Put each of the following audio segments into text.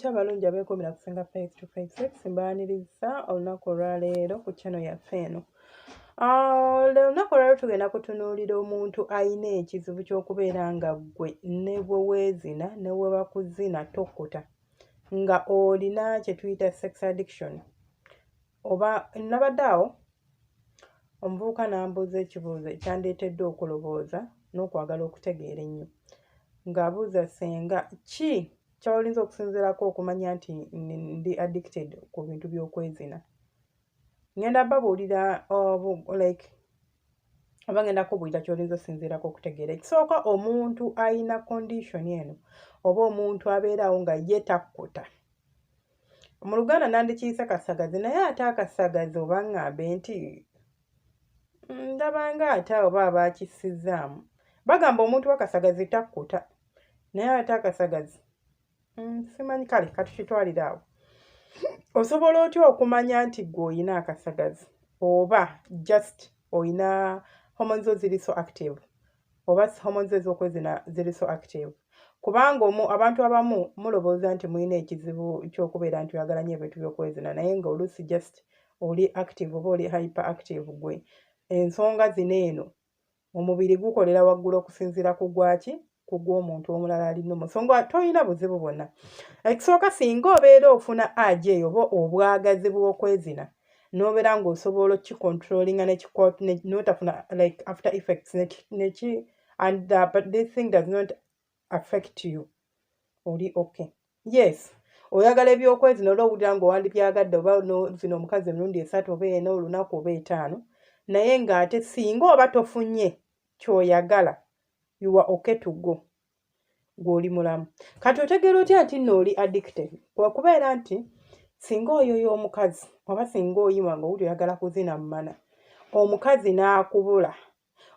Mutya abalungi abeekuumira ku Ssenga 5256? Mbaaniriza olunaku olwaleero ku channel yaffe eno. Olunaku olwaleero tugenda kutunuulira omuntu ayina ekizibu ky'okubeera nga ggwe ne bwe weezina ne bwe bakuzina tokkuta, nga olina kye tuyita sex addiction. Oba nabadde awo omuvubuka n'ambuuza ekibuuzo ekyandeetedde okulowooza n'okwagala okutegeera ennyo, ng'abuuza, "Ssenga, ki ky'oyinza okusinziirako okumanya nti ndi addicted ku bintu by'okwezina?" Ngenda babuulira, like, oba ngenda kubuulira ky'oyinza okusinziirako okutegeera. Ekisooka, omuntu ayina condition eno oba omuntu abeerawo nga ye takkuta, mu Luganda nandikiyise kasagazi, naye ate akasagazi oba ŋŋambe nti ndabanga ate oba abaakissizaamu bagamba omuntu wakasagazi takkuta, naye ate akasagazi simanyi. Kale katukitwalire awo. Osobola otya okumanya nti ggwe oyina akasagazi oba just oyina hormones zo ziri so active, oba hormones ez'okwezina ziri so active? Kubanga omu abantu abamu mulowooza nti mulina ekizibu ky'okubeera nti oyagala nnyo ebintu by'okwezina, naye nga oluusi just oli active oba oli hyper active. Gwe ensonga zino eno omubiri gukolera waggulu okusinziira ku gwaki, ku gw'omuntu omulala alina omu, so nga tolina buzibu bwonna. Ekisooka, singa obeera ofuna urge eyo oba obwagazi bw'okwezina n'obeera ng'osobola okukicontrollinga n'otafuna like after effects neki and but this thing does not affect you, oli okay. Yes, oyagala ebyokwezina ola owulira ng'owandibyagadde oba nozina omukazi emirundi 3 oba 4 olunaku oba 5, naye ng'ate singa oba tofunye ky'oyagala, you are okay to go, gw'oli mulamu. Kati otegeera otya nti nno oli addicted? Kwekubeera nti singa oyoya omukazi oba singa oyima ng'owulira oyagala kuzina mmana, omukazi n'akubula,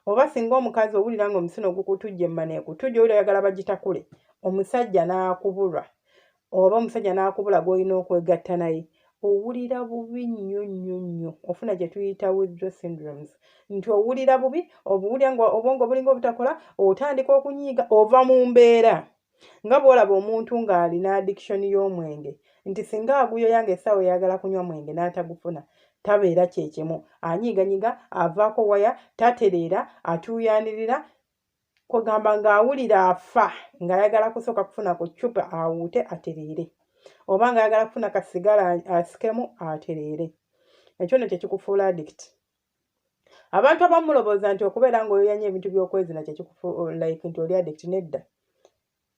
oba singa omukazi owulira ng'omusino gukutujja, emmana ekutujja, owulira oyagala bagitakule, omusajja n'akubulwa oba omusajja n'akubula gw'olina okwegatta naye, owulira bubi nnyo nnyo nnyo. Ofuna gye tuyita withdrawal syndromes, nti owulira bubi, obuwulira nga obwongo bulinga obutakola, otandika okunyiiga, ova mu mbeera. Nga bw'olaba omuntu ng'alina addiction y'omwenge, nti singa aguyoya ng'essaawa eyagala kunywa mwenge n'atagufuna, tabeera kyekimu, anyiiganyiga, avaako waya, tatereera, atuuyanirira, kwegamba ng'awulira afa, ng'ayagala kusooka kufuna ku ccupa awuute atereere, oba ng'ayagala kufuna kasigala asikemu atereere. Ekyo nno kye kikufuula addict. Abantu abamu mulowooza nti okubeera ng'oyoya nnyo ebintu by'okwezina kyekikufu like nti oli addict. Nedda.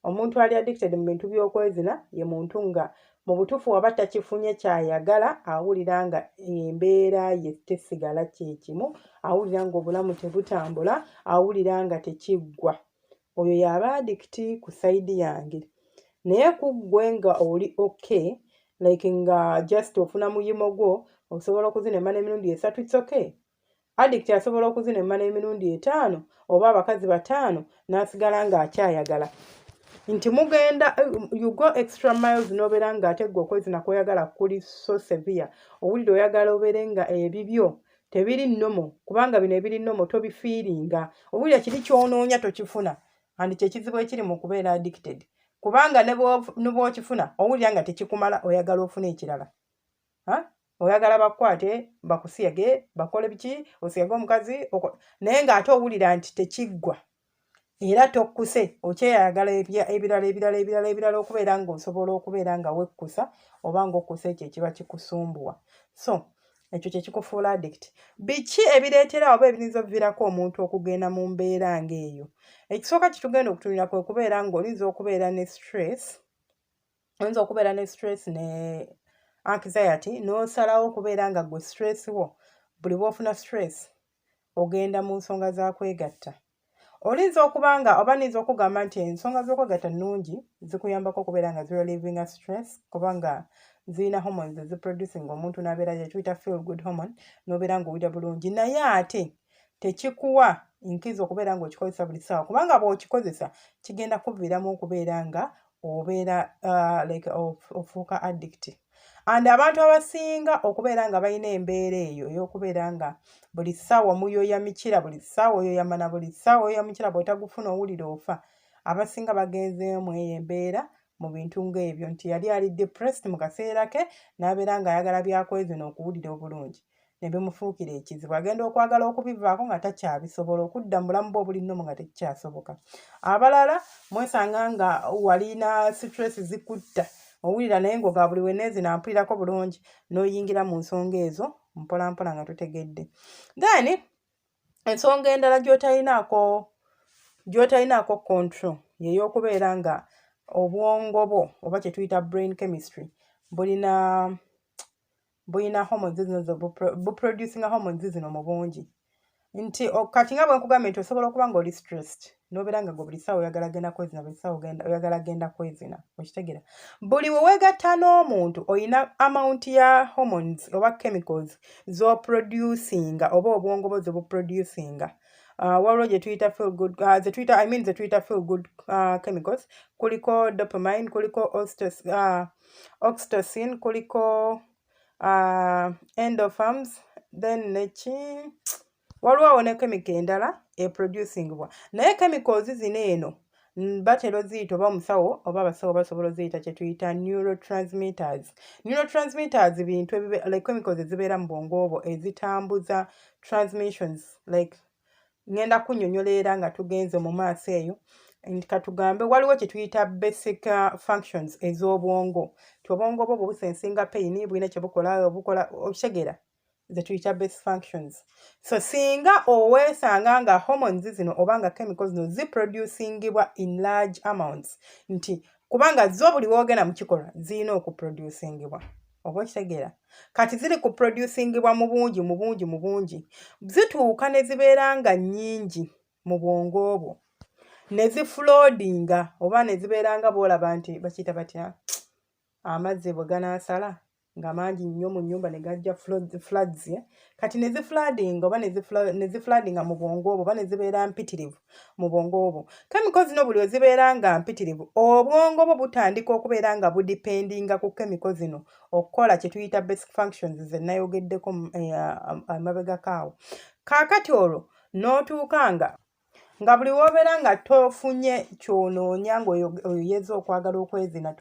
Omuntu ali addicted mu bintu by'okwezina ye muntu nga mu butuufu waba takifunye kyayagala, awulira nga embeera ye tesigala kyekimu, awulira ng'obulamu tebutambula, awulira nga tekiggwa. Oyo y'aba addict ku side yange. Naye ku ggwe nga oli okay, like nga just ofuna muyimo gwo, osobola okuzina emmana emirundi 3, it's okay. Addict asobola okuzina emmana emirundi 5 oba abakazi 5 n'asigala ng'akyayagala, nti mugenda, you go extra miles, n'obeera ng'ate ggwe okwezina kw'oyagala kuli so severe, owulira oyagala obeere nga ebibyo tebiri normal, kubanga bino ebiri normal tobifeelinga, owulira kiri ky'onoonya tokifuna. And kyekizibu ekiri mu kubeera addicted, kubanga ne bw'okifuna owulira nga tekikumala, oyagala ofune ekirala, oyagala bakukwate, bakusiyage, bakole biki, osiyage omukazi, naye ng'ate owulira nti tekiggwa era tokkuse, okyeyagala ebirala, ebirala, ebirala, ebirala, okubeera ng'osobola okubeera nga wekkusa oba ng'okkusa ekyo ekiba kikusumbuwa. So ekyo kye kikufuula addict. Biki ebireetera oba ebiyinza okuviirako omuntu okugenda mu mbeera ng'eyo? Ekisooka kitugenda okutunulira kwe kubeera ng'oyinza okubeera ne stress. Oyinza okubeera ne stress ne anxiety, n'osalawo okubeera nga gwe stress wo, buli bw'ofuna stress ogenda mu nsonga za kwegatta. Oyinza okuba nga oba niyinza okugamba nti ensonga z'okwegatta nnungi, zikuyambako okubeera nga zirelievinga stress, kubanga zirina hormones eziproducing omuntu n'abeera gye tuyita feel good hormone, n'obeera ng'owulira bulungi. Naye ate tekikuwa nkizo okubeera ng'okikozesa buli ssaawa, kubanga bw'okikozesa kigenda kuviiramu okubeera nga obeera like ofuuka addict. And abantu abasinga okubeera nga balina embeera eyo ey'okubeera nga buli ssaawa muyoya mikira, buli ssaawa oyoya mana, buli ssaawa oyoya mukira, bw'otagufuna owulira ofa, abasinga bagenzeemu eyo embeera. mu bintu ng'ebyo, nti yali ali depressed mu kaseera ke, n'abeera ng'ayagala byakwezina okuwulira obulungi, ne bimufuukira ekizibu. Agenda okwagala okubivaako nga takyabisobola, okudda mu bulamu bwe obuli normal nga tekikyasoboka. Abalala mwesanga nga walina stress zikutta, owulira naye ng'oga buli weneezina mpulirako bulungi, n'oyingira mu nsonga ezo mpola mpola nga tutegedde. Then ensonga endala gy'otalinaako control yey'okubeera nga obwongo bwo, oba kye tuyita brain chemistry, bulina hormones zino, buproducinga hormones zino mu bungi. Nti kati nga bwe nkugambye nti osobola okuba nga oli stressed, n'obeera nga gwe buli ssaawa oyagala genda kwezina, buli ssaawa oyagala genda kwezina. Okitegeera? Buli we weegatta n'omuntu, oyina amount ya hormones oba chemicals z'oproducinga, oba obwongo bwo zebuproducinga. Waliwo gye tuyita feel good, ze tuyita, I mean, ze tuyita feel good chemicals. Kuliko dopamine, kuliko oxytocin, kuliko endorphins, then neki waliwo awo ne chemical endala eproducingibwa. Naye chemicals zino eno batera oziyita, oba omusawo oba abasawo basobola oziyita kye tuyita neurotransmitters. Neurotransmitters bintu like chemicals ezibeera mu bwongo obwo ezitambuza transmissions. Like ngenda kunnyonnyola era nga tugenze mu maaso eyo, nti katugambe waliwo kye tuyita basic functions ez'obwongo, ti obwongo bwo busensinga pain, bulina kye bukola, obukola, okitegeera, ze tuyita basic functions. So singa oweesanga nga hormones zino oba nga chemicals zino ziproducingibwa in large amounts, nti kubanga zo buli woogenda mu kikolwa zirina okuproducingibwa, oba okitegeera, kati ziri kuproducingibwa mu bungi, mu bungi, mu bungi, zituuka ne zibeera nga nnyingi mu bwongo bwo, ne zifloodinga oba ne zibeera nga bw'olaba nti bakiyita batya, amazzi bwe ganaasala nga mangi nnyo mu nnyumba ne gajja floods, eh? Kati ne zifloodinga oba ne zifloodinga mu bwongo obwo, oba ne zibeera mpitirivu mu bwongo obwo. Chemical zino buli we zibeera nga mpitirivu, obwongo bwo butandika okubeera nga budependinga ku chemical zino okukola kye tuyita basic functions ze nayogeddeko amabegako awo. Kaakati olwo n'otuuka nga buli w'obeera nga tofunye ky'onoonya, ng'oyeza okwagala okwezina,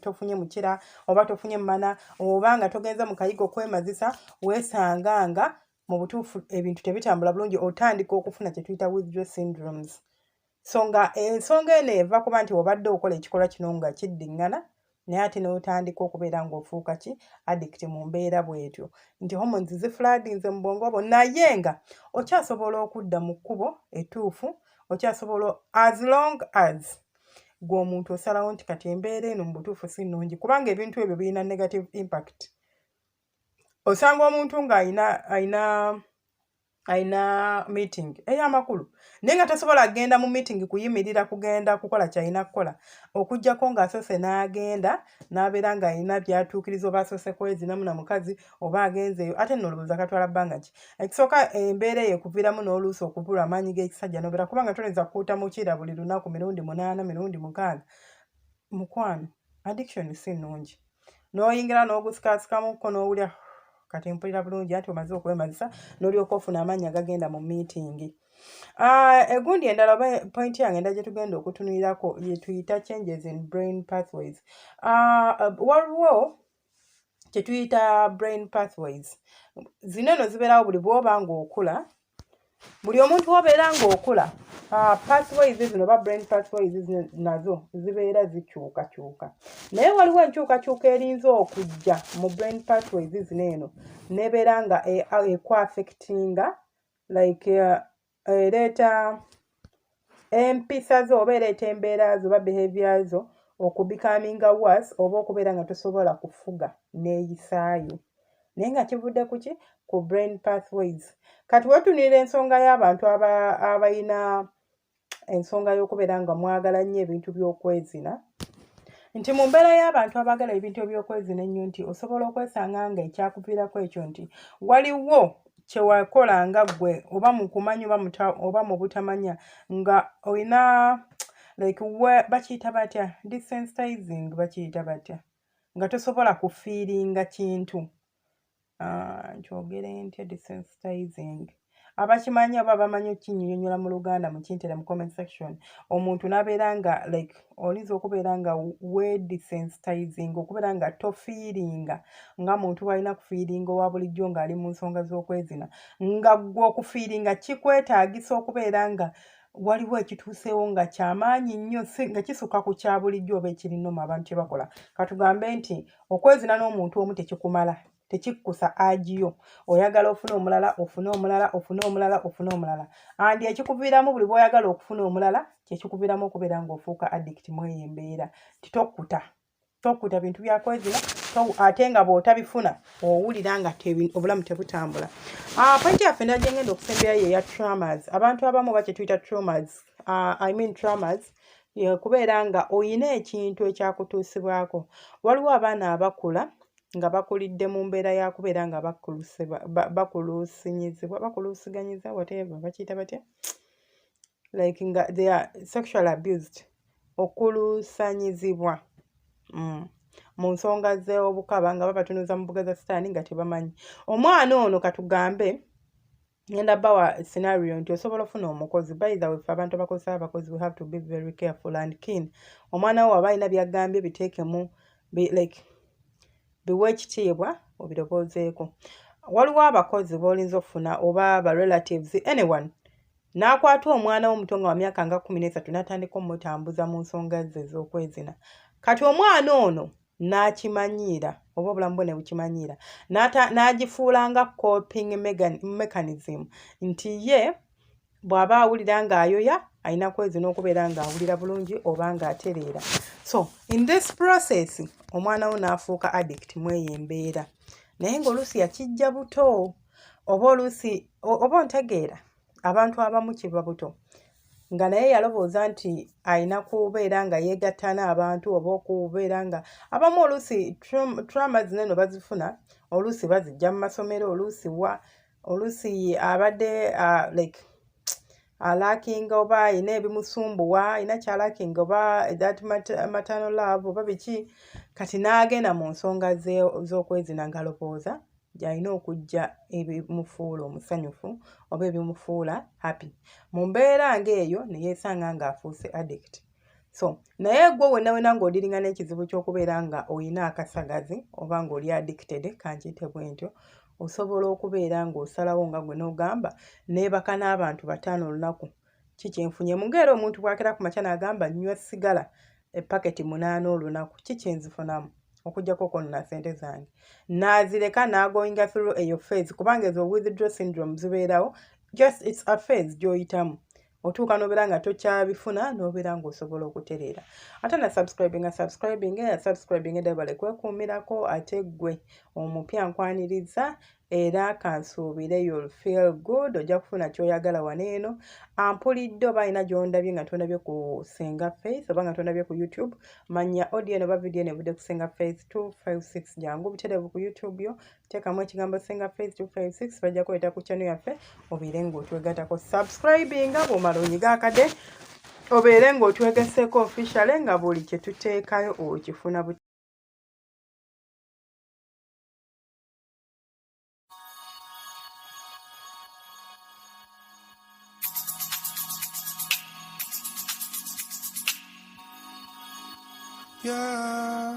tofunye mukira oba tofunye mmana oba nga togenze mu kayigo kwemazisa, weesanga nga mu butuufu ebintu tebitambula bulungi, otandika okufuna kye tuyita withdrawal syndromes. So nga ensonga eno eva kuba nti obadde okola ekikolwa kino nga kiddiŋŋana, naye ate n'otandika okubeera ng'ofuuka ki addict mu mbeera bw'etyo, nti hormones zifloodinze mu bwongo bwo, naye nga okyasobola okudda mu kkubo ettuufu, okyasobola, as long as gwe omuntu osalawo nti kati embeera eno mu butuufu si nnungi, kubanga ebintu ebyo birina negative impact. Osanga omuntu ng'ayina ayina meeting ey'amakulu, naye nga tasobola kugenda mu meeting, kuyimirira kugenda kukola kyalina kukola, okuggyako ng'asoose n'agenda n'abeera ng'alina by'atuukiriza, oba asoose kwezinamu na mukazi, oba agenzeeyo. Ate nno olowooza katwala bbanga ki? Ekisooka, embeera eyo ekuviiramu n'oluusi okubulwa amaanyi g'ekisajja, n'obeera kubanga toyinza kukuuta mukira buli lunaku mirundi 8, mirundi 6. Mukwano, addiction si nnungi. N'oyingira n'ogusikasikamuko n'owulira kati mpulira bulungi, anti omaze okwemazisa, n'olyoka ofuna amaanyi agagenda mu meeting. Egundi endala oba point yange endala gye tugenda okutunulirako ye tuyita changes in brain pathways. Waliwo kye tuyita brain pathways. Zino eno zibeerawo buli bw'oba ng'okula. Buli omuntu w'obeera ng'okula, pathways zino oba brain pathways zino nazo zibeera zikyukakyuka. Naye waliwo enkyukakyuka erinza okujja mu brain pathways zino eno n'ebeera nga ekuaffectinga, like ereeta empisa zo oba ereeta embeera zo oba behavior zo okubecominga worse, oba okubeera nga tosobola kufuga neeyisaayo, naye nga kivudde ku ki? Ku brain pathways. Kati wetunuulira ensonga y'abantu abalina ensonga y'okubeera nga mwagala nnyo ebintu by'okwezina, nti mu mbeera y'abantu abaagala ebintu eby'okwezina ennyo, nti osobola okwesanga nga ekyakuviirako ekyo nti waliwo kye wakola nga ggwe, oba mu kumanya oba mu butamanya, nga olina like bakiyita batya, desensitizing, bakiyita batya, nga tosobola kufeelinga kintu. Nkyogere ntya desensitizing? Abakimanyi oba abamanyi okinnyonnyola mu Luganda mukintere mu comment section. Omuntu n'abeera nga like oyinza okubeera nga weedesensitizing, okubeera nga tofiiringa nga muntu bw'alina kufiiringa owa bulijjo ng'ali mu nsonga z'okwezina, nga ggwe okufiiringa kikwetaagisa okubeera nga waliwo ekituuseewo nga kyamaanyi nnyo, nga kisukka ku kya bulijjo oba ekiri normal abantu kye bakola. Katugambe nti okwezina n'omuntu omu tekikumala, tekikkusa agiyo, oyagala ofune omulala, ofune omulala, ofune omulala, ofune omulala, and ekikuviiramu buli bw'oyagala okufuna omulala kyekikuviiramu okubeera ng'ofuuka addict mu eyo embeera, nti tokkuta, tokkuta bintu byakwezina, ate nga bw'otabifuna owulira nga obulamu tebutambula. Point yaffe endala gye ngenda okusemberayo ye ya traumas. Abantu abamu oba kye tuyita traumas, I mean traumas, kubeera nga oyina ekintu ekyakutuusibwako. Waliwo abaana abakula nga bakulidde mu mbeera ya kubeera nga bakulusinyizibwa, bakulusiganyiza, whatever bakiyita batya, like nga they are sexually abused, okulusanyizibwa mu nsonga z'obukaba, nga babatunuza mu mbuga za sitaani nga tebamanyi. Omwana ono katugambe ngenda bawa scenario nti osobola ofuna omukozi. By the way, ffe abantu abakozesa abakozi, we have to be very careful and keen. Omwana wo aba alina byagambye, biteekemu like biwe ekitiibwa, obirowoozeeko. Waliwo abakozi b'olinza okufuna oba ba relatives, anyone, n'akwata omwana wo omuto nga wa myaka nga 13 n'atandika omutambuza mu nsonga ze ez'okwezina. Kati omwana ono n'akimanyiira oba obulamu bwe ne bukimanyiira, n'agifuula nga coping mechanism, nti ye bw'aba awulira ng'ayoya alina kwezina okubeera ng'awulira bulungi oba ng'atereera. So in this process omwana wo n'afuuka addict mu eyo embeera, naye ng'oluusi yakijja buto, oba oluusi oba ontegeera, abantu abamu kiva buto nga naye yalowooza nti alina kubeera nga yeegatta n'abantu, oba okubeera nga abamu oluusi trauma zino eno bazifuna, oluusi bazijja mu masomero, oluusi wa oluusi abadde like alackinga oba alina ebimusumbuwa, alina kyalackinga oba that maternal love oba biki, kati n'agenda mu nsonga z'okwezina ng'alowooza gy'alina okujja ebimufuula omusanyufu oba ebimufuula happy. Mu mbeera ng'eyo ne yeesanga ng'afuuse addict. So naye gwe wenna wenna ng'odealinga n'ekizibu ky'okubeera nga oyina akasagazi oba ng'oli addicted, kankiyite bwe ntyo, osobola okubeera ng'osalawo nga gwe n'ogamba neebaka n'abantu 5 olunaku, ki kyenfunyemu? Ng'era omuntu bw'akeera ku makya n'agamba nnywa sigala epaketi 8 olunaku, ki kyenzifunamu okuggyako okwonoona ssente zange? N'azireka n'agoinga through eyo phase, kubanga ezo withdraw syndrome zibeerawo, just it's a phase gy'oyitamu, otuuka n'obeera nga tokyabifuna, n'obeera ng'osobola okutereera. Ate na subscribing, subscribing era subscribing edda bale kwekuumirako. Ate ggwe omupya nkwaniriza, era kansuubire you'll feel good, ojja kufuna ky'oyagala wano eno. Ampulidde oba alina gy'ondabye nga tondabye ku Senga Faith oba nga tondabye ku YouTube, manya audio eno oba video eno evudde ku Senga Faith 256, jangu butereevu ku YouTube yo, teekamu ekigambo Senga Faith 256, bajja kuleeta ku channel yaffe, obeere ng'otwegattako. Subscribinga, bw'omala onyiga akade, obeere ng'otwegasseeko officially, nga buli kye tuteekayo okifuna. Yeah.